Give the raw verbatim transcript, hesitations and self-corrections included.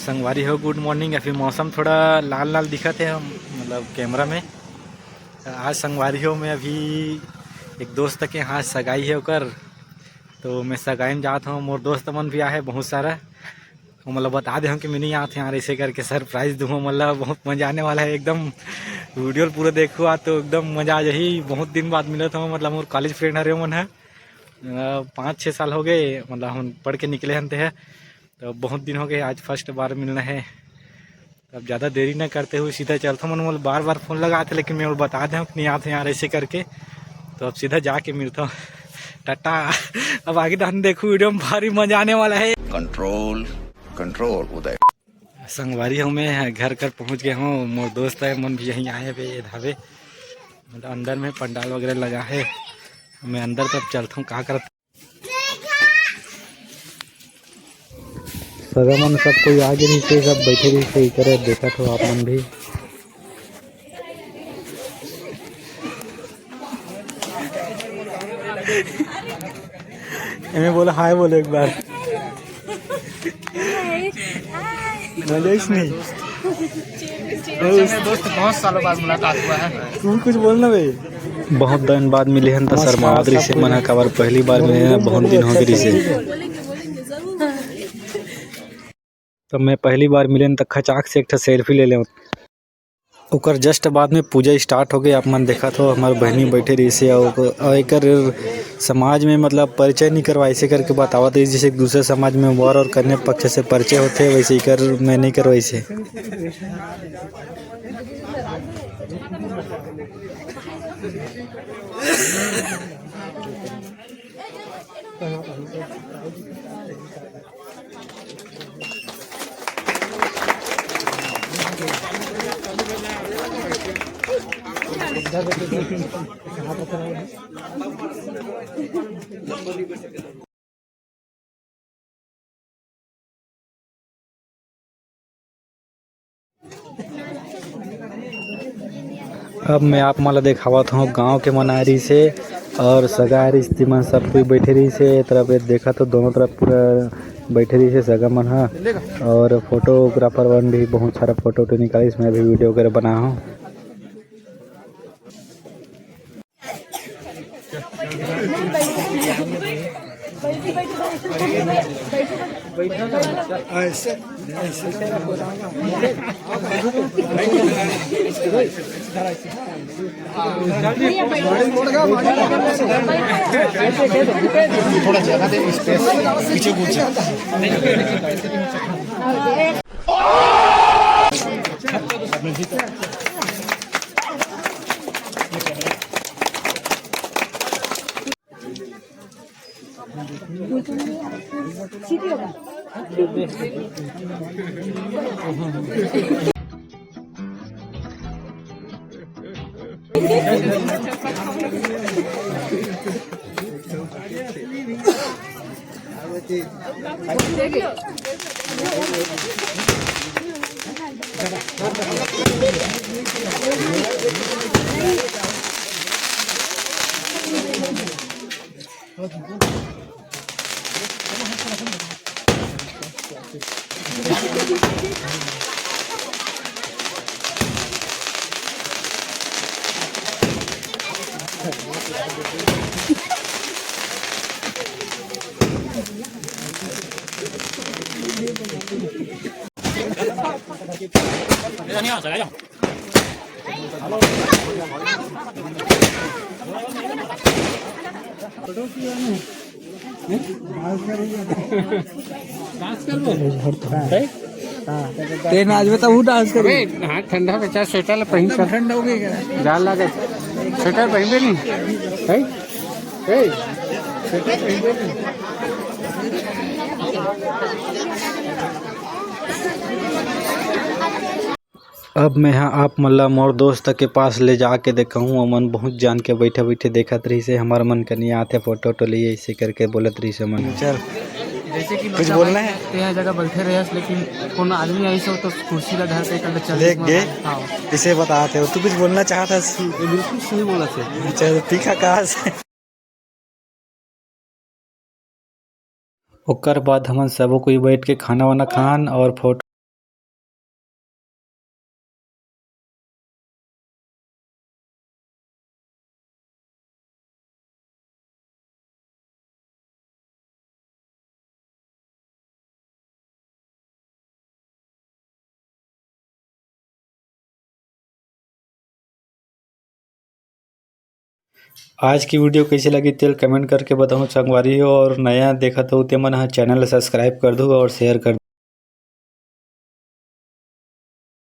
संगवारी हो, गुड मॉर्निंग। अभी मौसम थोड़ा लाल लाल दिखत हे, हम, मतलब, कैमरा में। आज संगवारी हो, मैं अभी एक दोस्त के यहाँ सगाई हे ओकर, तो मैं सगाई में जात हूँ। मोर दोस्त मन भी आहे बहुत सारा, ओमन ला बता दे हूँ कि मैं नहीं आत हूँ यार, ऐसे करके सरप्राइज दूँ। ओमन ला बहुत मजा आने वाला है एकदम। वीडियो पूरा देखो आ तो एकदम मजा आ जाही। बहुत दिन बाद मिलत हूँ, मतलब, मोर कॉलेज फ्रेंड हरे ओमन ह, अ, पाँच छः साल हो गए, मतलब, हम पढ़ के निकले हन ते है, तो बहुत दिन हो गए, आज फर्स्ट बार मिलना है। अब ज़्यादा देरी ना करते हुए सीधा चलता हूँ। मन मोला बार बार फोन लगाते, लेकिन मैं बता दे हूँ कि नहीं आते यार, ऐसे करके। तो अब सीधा जाके मिलता हूँ। टाटा। अब आगे दान देखो, वीडियो में भारी मजा आने वाला है। कंट्रोल, कंट्रोल उदय। संगवारी हूँ, मैं घर कर पहुँच गया हूँ। मोर दोस्त है, मन भी यहीं आए हुए, ये धावे, मतलब, अंदर में पंडाल वगैरह लगा है। मैं अंदर तब चलता हूँ, का करता। सगा मन सब कोई आगे रहिसे, सब बैठे रहिसे, इकरे देखत हो आप मन भी। एमे बोला हाय बोले एक बार। बोले इसने। दोस्त, बहुत सालों बाद मुलाकात हुआ है। तू कुछ बोलना बे। बहुत दिन बाद मिले हन त शर्मावत रहिसे मन ह, काबर पहली बार मिले हन, बहुत दिन हो गए रहिसे। तो मैं पहली बार मिले हन त खचाक से एक ठो सेल्फी ले ले। ओकर जस्ट बाद में पूजा स्टार्ट हो गई। आप मन देखत हो, हमार बहिनी बैठे रहिसे, अउ, अउ एकर समाज में, मतलब, परिचय नहीं करवाइसे करके बतावत रहिस, जैसे एक दूसरे समाज में वर और कन्या पक्ष से परिचय होते, वैसे एकर मैं नहीं करवाइसे। अब मैं आप मन ला देखावत हूँ, गाँव के मन आए रहिसे और सगा आए रहिस, तिमन सब कोई बैठे रहिसे। ए तरफ ये देखा तो दोनों तरफ पूरा बैठे रहिसे सगा मन ह, और फोटोग्राफर मन भी बहुत सारा फोटो वोटो निकालिस। मैं भी वीडियो वगैरह बना हूँ। थोड़ा जगह दे, स्पेस पीछे कुछ। डांस करबो? हैं? ते नाचबे तब वो डांस करबे। अबे, हाथ ठंडा हो गया, चाहे स्वेटर ले पहन कर। ठंडा हो गया। जाड़ लागे। स्वेटर पहनबे नहीं? हैं? ए, स्वेटर पहनबे नहीं? अब मैं ह आप मन ला मोर दोस्त के पास ले जाके देखाहूँ। ओमन बहुत जान के बैठे बैठे देखत रहिसे, हमर मन कनिया आथे, फोटो वोटो लिए, ऐसे करके बोलत रहिसे मन। चल, जैसे कि कुछ मतलब बोलना है? ते यहाँ जगह बैठे रहे, लेकिन कोनो आदमी ऐसे हो तो कुर्सी ला धर के कर चल देख गए। हाँ। इसे बताते हो, तू कुछ बोलना चाहत हस? बिल्कुल सही बोला थे। चल, ठीक है, कहाँ से? ओकर बाद हमन सबो कोई बैठ के खाना वाना खान और फोटो आज की video कइसे लगी तेल comment करके बताहू संगवारी हो, और नया देखत हो ते मन ह channel subscribe कर दू और share कर